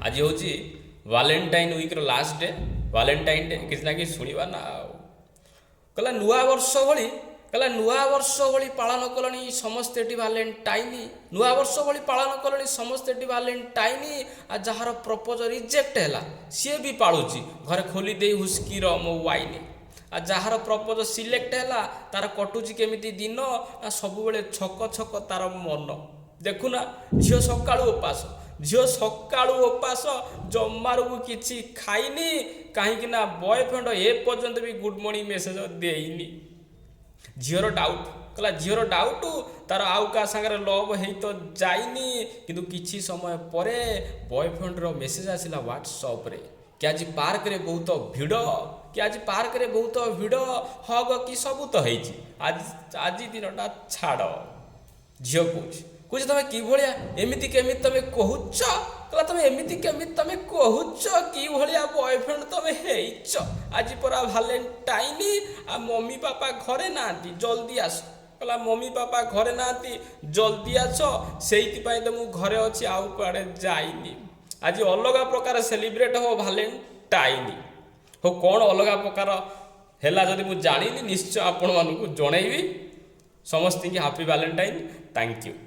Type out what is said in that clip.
ଆଜି ହେଉଛି ଭାଲେଣ୍ଟାଇନ୍ ୱିକ୍ର ଲାଷ୍ଟ ଡେ, ଭାଲେଣ୍ଟାଇନ୍ ଡେ। କିଛି ନା କିଛି ଶୁଣିବା ନା ଆଉ। କହିଲା ନୂଆ ବର୍ଷ ଭଳି, କହିଲା ନୂଆ ବର୍ଷ ଭଳି ପାଳନ କଲେଣି ସମସ୍ତେ ଏଠି ଭାଲେଣ୍ଟାଇନ୍। ନୂଆ ବର୍ଷ ଭଳି ପାଳନ କଲେଣି ସମସ୍ତେ ଏଠି ଭାଲେଣ୍ଟାଇନ୍। ଆଉ ଯାହାର ପ୍ରପୋଜ ରିଜେକ୍ଟ ହେଲା, ସିଏ ବି ପାଳୁଛି ଘରେ ଖୋଲି ଦେଇ ହୁସ୍କି, ରମ, ୱାଇନ୍। ଆଉ ଯାହାର ପ୍ରପୋଜ ସିଲେକ୍ଟ ହେଲା, ତାର କଟୁଛି କେମିତି ଦିନ ନା ସବୁବେଳେ ଛକ ଛକ ତାର ମନ। ଦେଖୁନା, ଝିଅ ସକାଳୁ ଉପାସ, ଝିଅ ସକାଳୁ ଉପାସ, ଜମାରୁ କିଛି ଖାଇନି। କାହିଁକି ନା ବୟଫ୍ରେଣ୍ଡ ଏ ପର୍ଯ୍ୟନ୍ତ ବି ଗୁଡ୍ ମର୍ଣ୍ଣିଂ ମେସେଜ ଦେଇନି। ଝିଅର ଡାଉଟ୍, କହିଲା ଝିଅର ଡାଉଟ୍, ତାର ଆଉ କାହା ସାଙ୍ଗରେ ଲଭ୍ ହେଇ ତ ଯାଇନି। କିନ୍ତୁ କିଛି ସମୟ ପରେ ବୟଫ୍ରେଣ୍ଡର ମେସେଜ ଆସିଲା ହ୍ୱାଟ୍ସଅପ୍ରେ କି ଆଜି ପାର୍କରେ ବହୁତ ଭିଡ଼, କି ଆଜି ପାର୍କରେ ବହୁତ ଭିଡ଼, ହଗ କି ସବୁ ତ ହେଇଛି, ଆଜି ଆଜି ଦିନଟା ଛାଡ଼। ଝିଅ କହୁଛି, ତମେ କି ଭଳିଆ, ଏମିତି କେମିତି ତମେ କହୁଛ? କହିଲା ତମେ ଏମିତି କେମିତି ତମେ କହୁଛ? କି ଭଳିଆ ବୟଫ୍ରେଣ୍ଡ ତମେ ହେଇଛ? ଆଜି ପରା ଭାଲେଣ୍ଟାଇନ୍, ଆଉ ମମି ପାପା ଘରେ ନାହାନ୍ତି, ଜଲ୍ଦି ଆସ। କହିଲା ମମି ପାପା ଘରେ ନାହାନ୍ତି, ଜଲ୍ଦି ଆସ, ସେଇଥିପାଇଁ ତ ମୁଁ ଘରେ ଅଛି, ଆଉ କୁଆଡ଼େ ଯାଇନି। ଆଜି ଅଲଗା ପ୍ରକାର ସେଲିବ୍ରେଟ୍ ହେବ ଭାଲେଣ୍ଟାଇନ୍। ହଉ, କ'ଣ ଅଲଗା ପ୍ରକାର ହେଲା ଯଦି ମୁଁ ଜାଣିନି, ନିଶ୍ଚୟ ଆପଣମାନଙ୍କୁ ଜଣେଇବି। ସମସ୍ତଙ୍କୁ ହାପି ଭାଲେଣ୍ଟାଇନ୍। Thank you.